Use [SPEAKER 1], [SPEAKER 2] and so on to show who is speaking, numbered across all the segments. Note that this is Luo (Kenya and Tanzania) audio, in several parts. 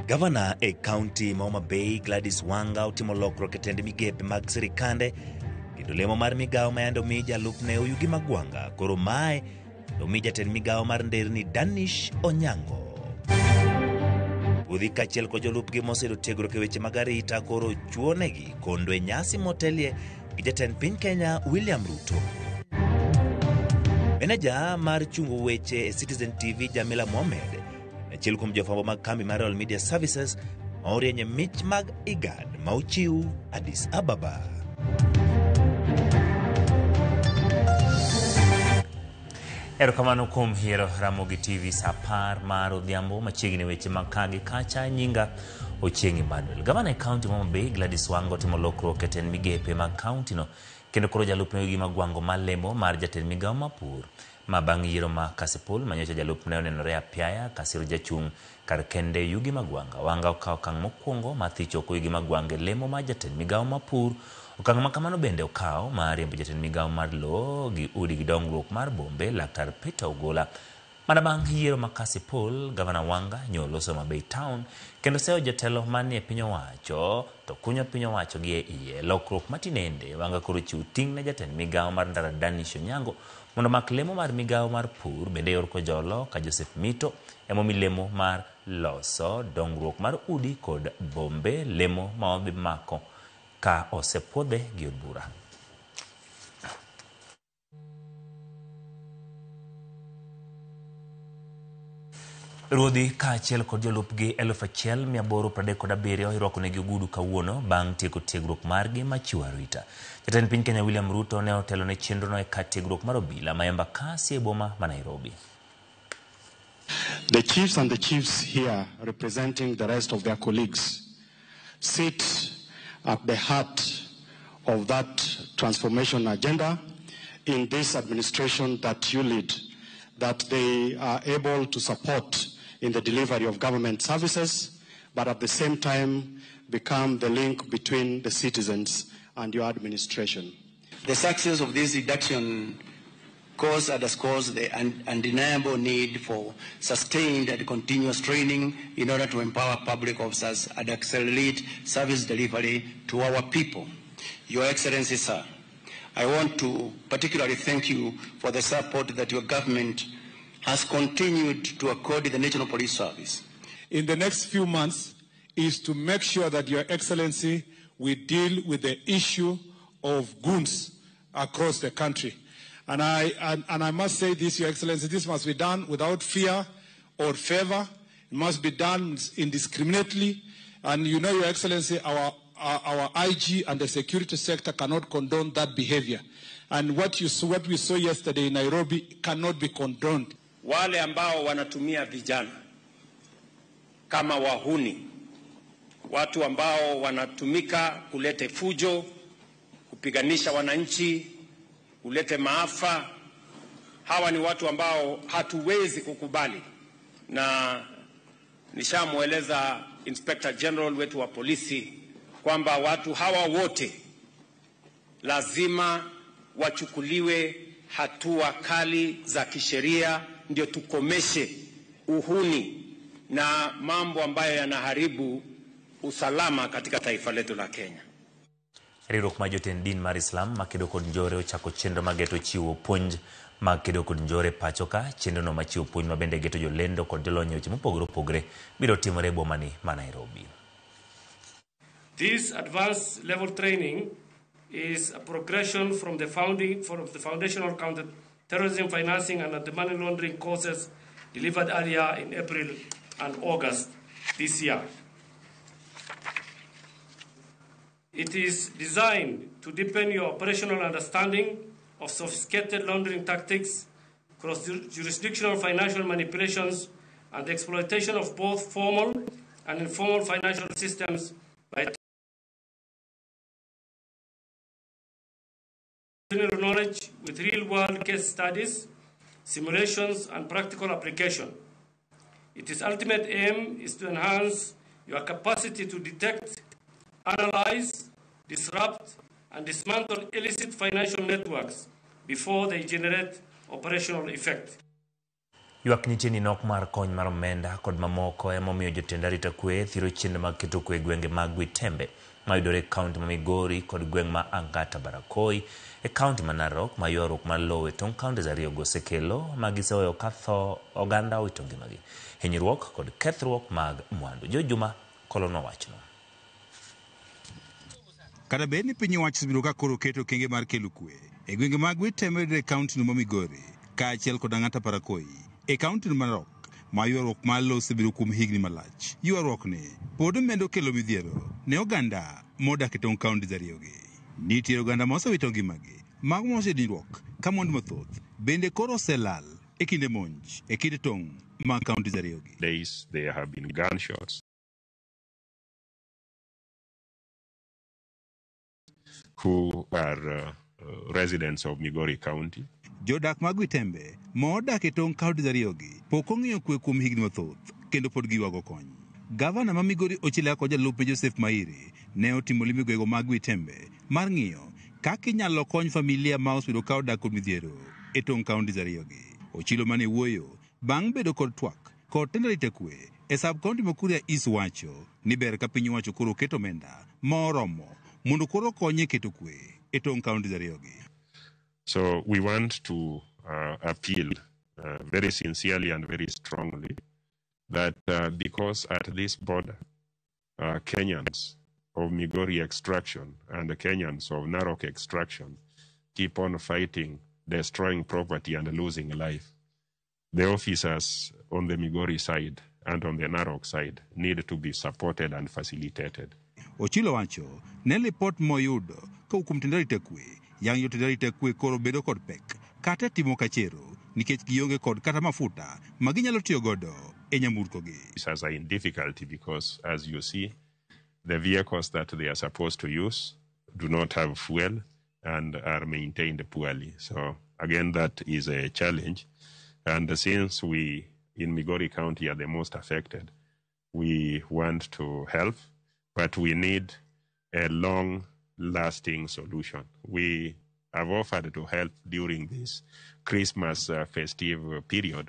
[SPEAKER 1] Gavana e kaunti ma Homa Bay Gladys Wanga otimo lokruok e tend migepe mag sirikande kendo lemo mar migawo ma yande omi jalupne Oyugi Magwanga koro mae omi jatend migawo mar nderni Danish Onyango. Ruodhi kaachiel kod jolupgi moseyudo tiegruok e weche mag arita koro chuonegi kondo e nyasi motelie gi jatend piny Kenya William Ruto. Meneja mar chungo weche e Citizen TV Jamila Mohamed, achiel kuom jofwambo mag kambi mar Royal Media Services ma orienye mich mag IGAD ma ochiw Addis Ababa. Erokamano kuom yiero Ramogi TV sa 10 mar odhiambo machiegni weche mag ka gi kacha. Nyinga Ochieng' Emmanuel. Gavana e kaunti ma Homa Bay Gladys Wanga otimo lokruok e tend migepe mag kaunti no kendo koro jalupne Oyugi Magwango malemo mar jatend migawo ma pur ma bang' yiero ma Kasipul manyocha jalupne onenore apiaya kasiro jachung' kar kende Oyugi Magwanga. Wanga okawo okang' mokwongo mar thicho oko Oyugi Magwanga e lemo mar jatend migawo ma pur. Okang' ma kamano bende okawo mar riembo jatend migawo mar lowo gi udi gi dongruok mar bombe Laktar Peter Ogola. Mana bang' yiero ma Kasipul, Gavana Wanga nyo oloso Homa Bay Town kendo seyo jotelo manie piny owacho to kunyo piny owacho gi e iye. Lokruok matinende, Wanga koro chiwo ting' ne jatend migawo mar ndara Danish Onyango mondo omak lemo mar migawo mar pur bende yor Kojolo ka Joseph Mito emomi lemo mar loso dongruok mar udi kod bombe, lemo ma odhi mako ka osepuodhe gi od bura. Ruodhi kaachiel kod jolupgi 1837 irwakonegi ogudu kawuono bang' tieko tiegruok margi machiwo arita. Jatend piny Kenya William Ruto ne otelo ne chenrono e kar tiegruok mar obila ma Embakasi e boma ma Nairobi.
[SPEAKER 2] The chiefs and the chiefs here representing the rest of their colleagues sit at the heart of that transformation agenda in this administration that you lead, that they are able to support in the delivery of government services, but at the same time become the link between the citizens and your administration.
[SPEAKER 3] The success of this reduction course underscores the undeniable need for sustained and continuous training in order to empower public officers and accelerate service delivery to our people. Your Excellency, sir, I want to particularly thank you for the support that your government has continued to accord the National Police Service.
[SPEAKER 4] In the next few months is to make sure that Your Excellency, we deal with the issue of goons across the country. And I must say this, Your Excellency, this must be done without fear or favor. It must be done indiscriminately. And you know, Your Excellency, our IG and the security sector cannot condone that behavior. And what we saw yesterday in Nairobi cannot be condoned.
[SPEAKER 5] Wale ambao wanatumia vijana kama wahuni, watu ambao wanatumika kulete fujo, kupiganisha wananchi, kulete maafa, hawa ni watu ambao hatuwezi kukubali. Na nishamueleza Inspector General wetu wa polisi kwamba watu hawa wote lazima wachukuliwe hatua kali za kisheria, ndio tukomeshe uhuni na mambo ambayo yanaharibu usalama katika taifa letu la Kenya.
[SPEAKER 1] Riwruok mar jotend din mar Islam makedo kod njore ochako chenro mar geto chiwo puonj mag kedo kod njore pacho ka. Chenrono machiwo puonj ma bende geto jolendo kod jolony e weche mopogore opogore biro timore e bomani ma Nairobi.
[SPEAKER 6] This advanced level training is a progression from the foundational counter-terrorism financing and anti-money laundering courses delivered earlier in April and August this year. It is designed to deepen your operational understanding of sophisticated laundering tactics, cross-jurisdictional financial manipulations, and the exploitation of both formal and informal financial systems by knowledge with real-world case studies, simulations, and practical application. Its ultimate aim is to enhance your capacity to detect, analyze, disrupt, and dismantle illicit financial networks before they generate operational effect.
[SPEAKER 1] Ywak nitie ni nok mar kony mar omenda kod mamoko emomiyo jotend arita kwe thiro chenro mag keto kwe e gwenge mag Gwitembe mayudore e kaunti ma Migori kod gweng' ma Angata Barakoi e kaunti ma Narok ma ywaruok mar lowo e tong' counties ariyogo osekelo ma giseweyo ka tho oganda owito ngimagi, hinyruok kod kethruok mag mwandu. George Juma kolonwa wachno.
[SPEAKER 7] Kata bed ni piny owacho osebedo ka koro keto okenge mar kelo kwe e gwenge mag Gwitembe mayudore e kaunti no ma Migori kaachiel kod Ang'ata Barakoi e kaunti no ma Narok ma ywaruok mar lowo osebedo kuom higni malach. Ywaruokni pod medo kelo midhiero ne oganda modak e tong' counties ariyogi. Nitie oganda ma osewito ngimagi, mago ma oseyudo hinyruok ka mwandu mathoth bende koro oselal e kinde monj e kind tong' mag counties ariyogi.
[SPEAKER 8] Days there have been gunshots. Who are residents of Migori County.
[SPEAKER 7] Jodak mag Gwitembe ma odak e tong' counties ariyogi pok ong'iyo kwe kuom higni mathoth kendo pod giywago kony. Gavana ma Migori Ochila kod jalupne Joseph Mairi ne otimo limbe gwengego mag Gwitembe mar ng'iyo kaka inyalo kony familia ma osebedo ka odak kod midhiero e tong' counties ariyogi. Ochilo mane wuoyo bang' bedo kod twak kod tend arita kwe e sub county ma Kuria East wacho ni ber ka piny owacho koro keto omenda ma oromo mondo koro okony e keto kwe e tong' counties ariyogi.
[SPEAKER 8] So we want to appeal very sincerely and very strongly that because at this border, Kenyans of Migori extraction and the Kenyans of Narok extraction keep on fighting, destroying property and losing life. The officers on the Migori side and on the Narok side need to be supported and facilitated.
[SPEAKER 7] Ochilo wacho ne lipot moyudo kowuok kuom tend arita kwe yang' jotend arita kwe koro bedo kod pek kata timo kachero nikech gionge kod kata mafuta ma ginyalo tiyo godo e nyamburkogi.
[SPEAKER 8] Officers are in difficulty because, as you see, the vehicles that they are supposed to use do not have fuel and are maintained poorly. So, again, that is a challenge. And since we in Migori County are the most affected, we want to help, but we need a long-lasting solution. We have offered to help during this Christmas festive period.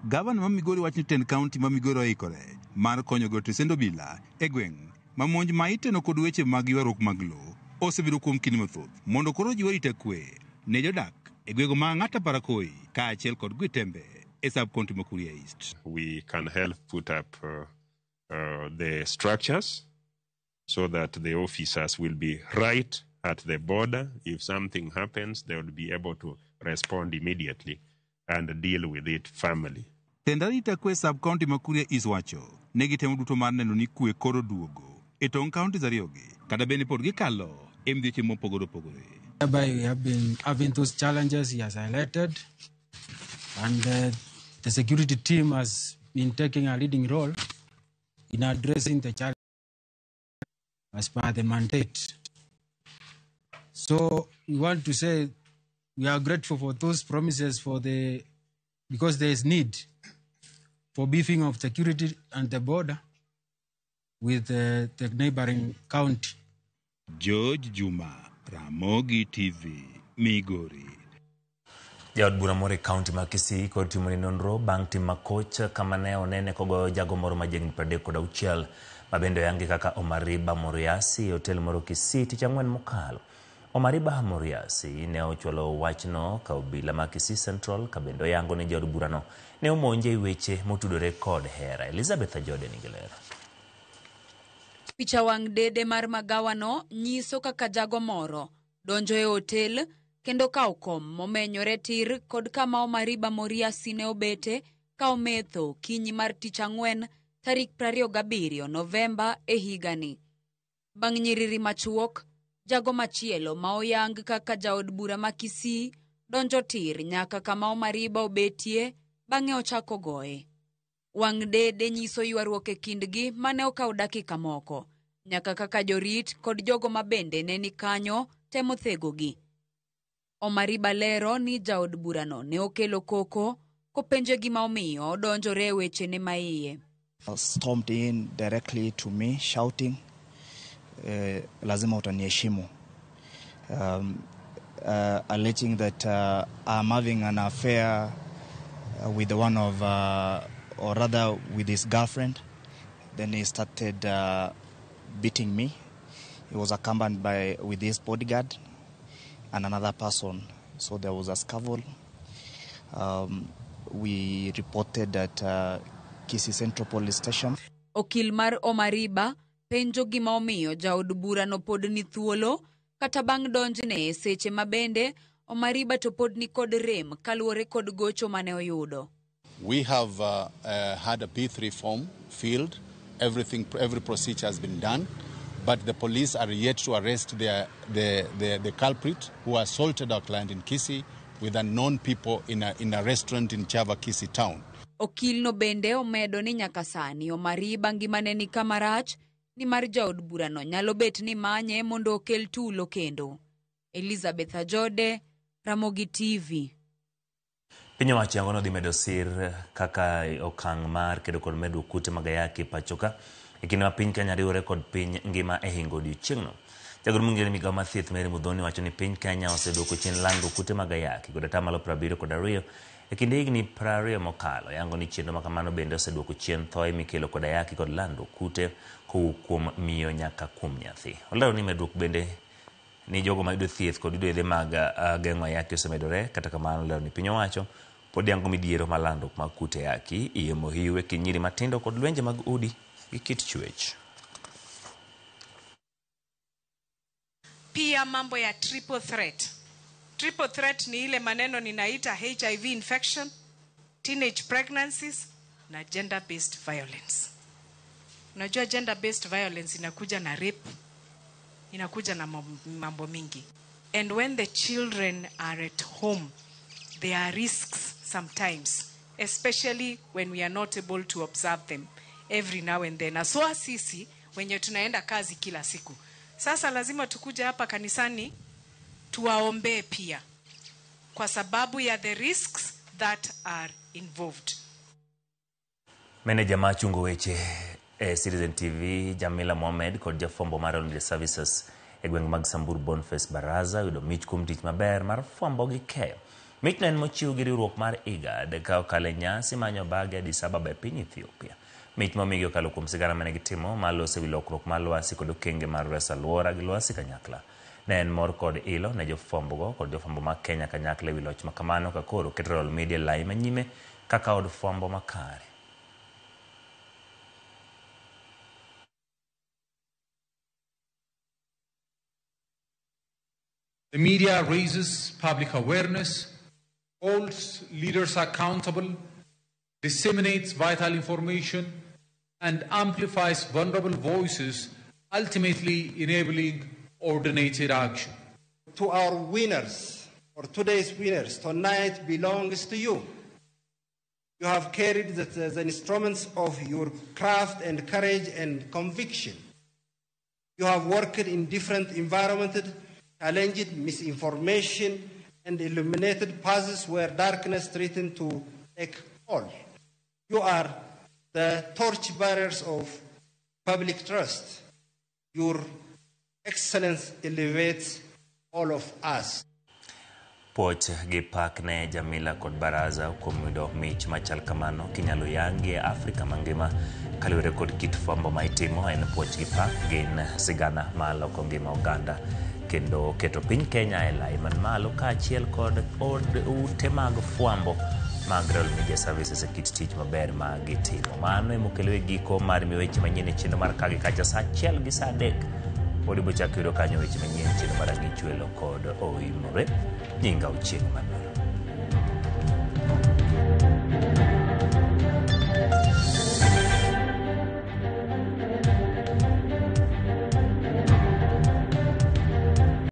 [SPEAKER 7] Gavana ma Migori wacho ni tend kaunti ma Migori oikore mar konyo go tesend obila e gweng' ma monj ma iteno kod weche mag ywaruok mag lowo osebedo kuom kinde mathoth mondo koro jiw arita kwe ne jodak e gwenge ma Ang'ata Barakoi kaachiel kod Gwitembe e sub county ma Kuria East.
[SPEAKER 8] We can help put up the structures so that the officers will be right at the border. If something happens, they will be able to respond immediately and deal with it firmly.
[SPEAKER 7] Tend arita kwe sub county ma Kuria East wacho ne gitemo duto mar neno ni kwe koro duogo e tong' counties ariyogi kata bende pod gikalo e midhieche mopogore opogore.
[SPEAKER 9] Whereby we have been having those challenges he has highlighted, and the security team has been taking a leading role in addressing the challenge as per the mandate. So we want to say we are grateful for those promises because there is need for beefing of security and the border with the neighboring county.
[SPEAKER 7] George Juma, Ramogi TV, Migori.
[SPEAKER 1] Jaod bura moro e kaunti ma Kisii kod timone nonro bang' tim makoch kama ne onene kogoyo jago moro ma jahigni 36 ma bende oyangi kaka Omariba Moriasi e otel moro Kisii tich ang'wen mokalo. Omariba Moriasi ne ochwalo wachno ka obila ma Kisii Central ka bende oyango ni jaod burano ne omonje e weche motudore kod hera. Elizabeth Ajode nigi ler.
[SPEAKER 10] Picha wang' dede mar magawano nyiso kaka jago moro donjo e otel kendo kawo kom momenyore tir kod kama Omariba Moriasi ne obete ka ometho okinyi mar tich ang'wen tarik 27 Novemba e higani. Bang' nyiriri machuok, jago machielo ma oyang kaka jaod bura ma Kisii donjo tir nyaka kama Omariba obetie bang'e ochako goye. Wang' dede nyiso ywaruok e kindgi mane okawo dakika moko, nyaka kaka jorit kod jogo mabende ne ni kanyo temo thegogi. Omariba lero ni jaod burano ne okelo koko kopenje gima omiyo odonjore e wechene maiye.
[SPEAKER 11] Stormed in directly to me shouting, lazima utaniheshimu. Alleging that I'm having an affair with one of, or rather with his girlfriend. Then he started beating me. He was accompanied by with his bodyguard and another person. So there was a scuffle. We reported at Kisii Central Police Station.
[SPEAKER 10] Okil mar Omariba penjo gima omiyo jaod burano pod ni thuolo kata bang' donjne e seche ma bende Omariba to pod ni kod rem kaluwore kod gocho mane oyudo.
[SPEAKER 12] We have had a P3 form filled. Everything, every procedure has been done, but the police are yet to arrest the culprit who assaulted our client in Kisii with unknown people in a restaurant in Chava, Kisii town.
[SPEAKER 10] Okilno bende omedo ni nyaka sani Omariba ngimane ni kama rach nimar jaod burano nyalo bet ni manye mondo okel tulo kendo. Elizabeth Ajode, Ramogi TV.
[SPEAKER 1] Piny owacho yango nodhi medo sir kaka okang' mar kedo kod medruok kute mag ayaki e pachoka e kinde ma piny Kenya riwore kod piny ngima e hingo odiochieng'no. Jagoro mong'ere migao mar thieth Mary Muthoni wacho ni piny Kenya oseduoko chien landruok kute mag ayaki kod atamalo 72 e kinde higni 20 mokalo. Yango ni chenro makamano bende oseduoko chien thoe mikelo kod ayaki kod landruok kute kowuok kuom miyo nyaka kuom nyathi. Olero ni medruok bende ni jogo mayudo thieth kod yudo yedhe mag geng'o ayaki osemedore. Kata kamano, lero ni piny owacho pod yango midhiero mar landruok mag kute ayaki, iomo hiu e kind nyiri matindo kod lwenje mag udi gi kit chwech.
[SPEAKER 13] Pia mambo ya triple threat. Triple threat ni ile maneno ninaita HIV infection, teenage pregnancies na gender based violence. Unajua gender based violence inakuja na rape, inakuja na mambo mingi. And when the children are at home, there are risks sometimes, especially when we are not able to observe them every now and then. Haswa sisi wenye tunaenda kazi kila siku. Sasa lazima tukuje hapa kanisani tuwaombee pia kwa sababu ya the risks that are involved.
[SPEAKER 1] Meneja mar chungo weche e Citizen TV Jamila Mohamed kod jafwambo mar Royal Media Services e gweng' mag Samburu Boniface Baraza oyudo mich kuom tich maber mar fwambo gi keyo. Michno en mochiw gi riwruok mar IGAD ka okalo e nyasi manyo bage Addis Ababa e piny Ethiopia. Mich momigi okalo kuom sigana mane gitimo mar loso ewi lokruok mar lwasi kod okenge mar reso alwora gi lwasi kanyakla. Ne en mor kod ilo ne jofwambogo kod jofwambo mag Kenya kanyakla ewi loch makamano ka koro keto Royal Media e lai manyime kaka od fwambo makare.
[SPEAKER 14] The media raises public awareness, holds leaders accountable, disseminates vital information, and amplifies vulnerable voices, ultimately enabling coordinated action.
[SPEAKER 15] To our winners, or today's winners, tonight belongs to you. You have carried the instruments of your craft and courage and conviction. You have worked in different environments, challenged misinformation, and illuminated paths where darkness threatened to take hold. You are the torch bearers of public trust. Your excellence elevates all of us.
[SPEAKER 1] Puoch gi pak ne Jamila kod Baraza kuom yudo mich machal kamano kinyalo yangi e Afrika mangima kaluwore kod kit fwambo ma itimo en puoch gi pak gin sigana ma loko ngima oganda kendo keto piny Kenya e lai man malo kaachiel kod od ute mag fwambo mag Royal Media Services e kit tich maber ma gitimo. Mano emokelo e giko mar miyo weche manyien e chenro mar kagi kacha sa 1 gi sa 3 pod ibochako yudo kanyo weche manyien e chenro mar Ang'ich Welo kod Oimore. Nyinga Ochieng' Manuel.